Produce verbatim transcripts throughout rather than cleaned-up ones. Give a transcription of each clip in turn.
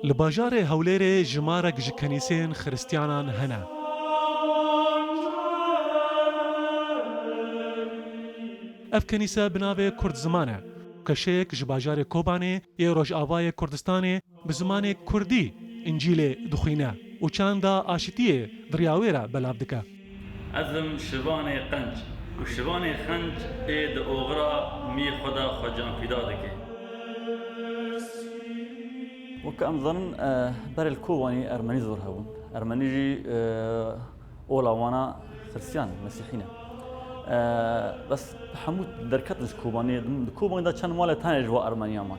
Li bajarê Hewlêrê jimarek ji kenîseyên xiristiyanan hene. Ev kenîse bi navê Kurd Ziman e. Keşeyek ji bajarê Kobanê yê Rojavayê Kurdistanê bi zimanê Kurdî Încîlê dixwîne û çanda aşitiyê di riya wê re belav dike. Ez im şivanê qenc û şivanê xenc ê di oxira mî xwe de xwe canfîda dike. Weke em zanin, e, berê li Kobanî Ermenî zor hebûn. Ermenî jî, e, ola wana Xiristiyan, Mesîhî ne. E, bes hemû derketin ji Kobaniyê. Di Kobanî de çend malê tenê ji wa Ermeniya man.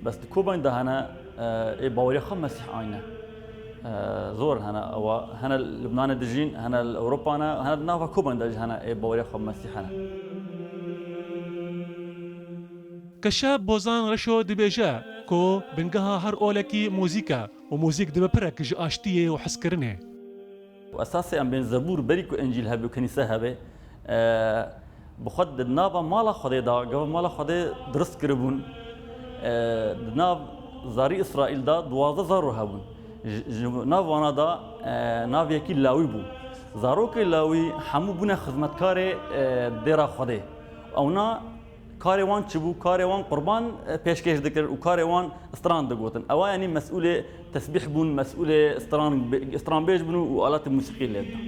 Bes di Kobanî de hene, e, ê baweriya xwe Mesîh anîne. E, zor hene ewa. Hene li Libnanê dijîn, hene li Ewropa ne, hene di nava Kobanî de jî hene ê baweriya xwe Mesîh hene. Keşa Bozan Reşo dibêje ku bingeha her olekî muzîk e û muzîk dibe pirek ji aştiyê û hezkirinê. Û esasê em bên zebûr berî ku Încîl hebe û kenîse hebe, e, bi xwe di nava mala Xwedê de, gava mala Xwedê dirist kiribûn. E, di nav zarî Îsraîl de duwazdeh zaro hebûn. Ji, ji nav wana de, e, nav yekî Lawî bû. Zarokê Lawî hemû bûne xizmetkarê, e, dêra Xwedê. Ewna karê wan çi bû? Karê wan qurban, e, pêşkêş dikirin û karê wan stran digotin. Ewa, yanî mesûlê tesbîh bûn, mesûlê stran, stranbêj bûn û aletê musîqî lê didan.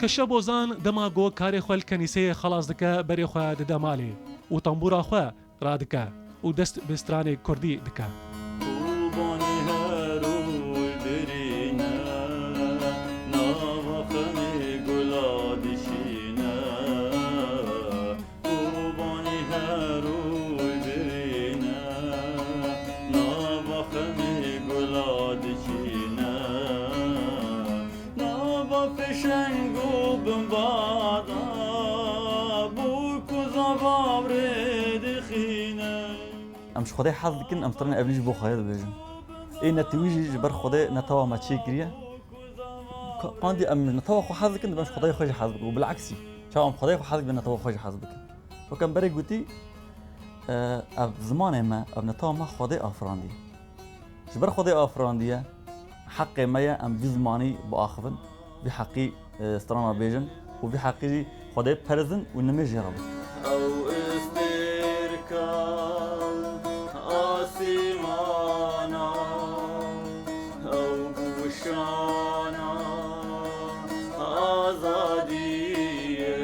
Keşa Bozan dema ku karê xwe li kenîseyê xelas dike, berê xwe dide malê û tembûra xwe radike û dest bi stranê kurdî dike. Kobanî her oy birîne, nava xemê gula dişîne. Kobanî her oy birîne, nava xemê gula dişîne. Nava fişeng û bimbada, bûk û zavavrê dixîne. Em ji Xwedê hez dikin, em stranê evînî ji bo Xwedê dibêjin. Ê netewî jî ji ber Xwedê netewa me çêkiriye. Ka-, qandî em netewa xwe hez dikin, dibên ji Xwedayê xwe jî hez bikin. Û bileksî, çawa em Xwedayê xwe hez dikin, netewa xwe jî hez bikin. Weke em berê gotî, e, ev zimanê me, ev netewa me Xwedê afirandiye. Ji ber Xwedê afirandiye, heqê me ye em vî zimanî biaxivin, vî heqî, e, strana bêjin û vî heqî jî Xwedê biperizin û nimêj jê re bikin. Ew stêrka asîmana, ew gûşana azadiyê.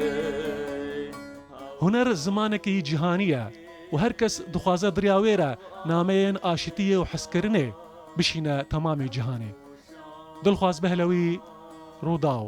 Huner zimanekî cîhanî ye û her kes dixwaze di riya wê re nameyên aşitiyê û hezkirinê bişîne temamê cîhanê. Dilxwaz Behlewî, Rûdaw.